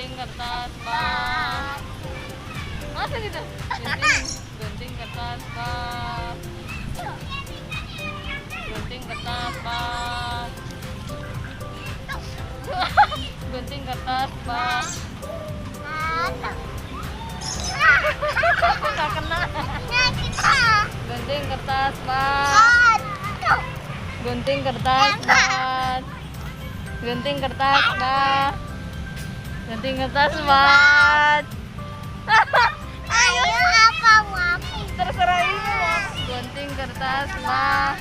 gunting kertas bang. Masa gitu? Gunting kertas bang. Gunting kertas bang. Gunting kertas bang. Nggak kena. Gunting kertas bang. Gunting kertas bang. Gunting kertas bang. Gunting kertas bang. Ayo apa mau? Terserah ibu. Gunting kertas bang.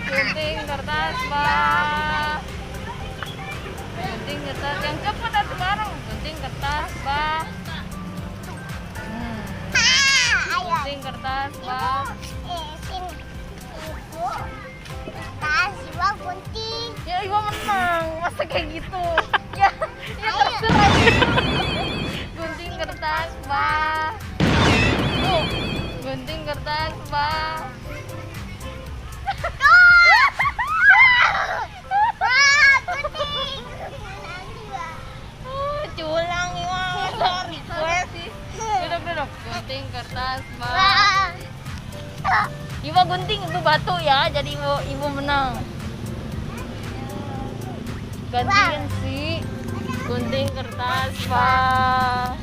Gunting kertas bang. Gunting kertas yang cepat dah sekarang. Gunting kertas bang. Gunting kertas bang. Ibu, tas jiwa gunting. Ya ibu menang. Masa kayak gitu? Ya terserah ibu. Gunting kertas bang. Gunting kertas bang. Culang iwa. Sorry gue sih. Duduk. Gunting kertas bang. Ibu gunting, ibu batu ya. Jadi ibu menang. Gantian sih. Gunting kertas bang.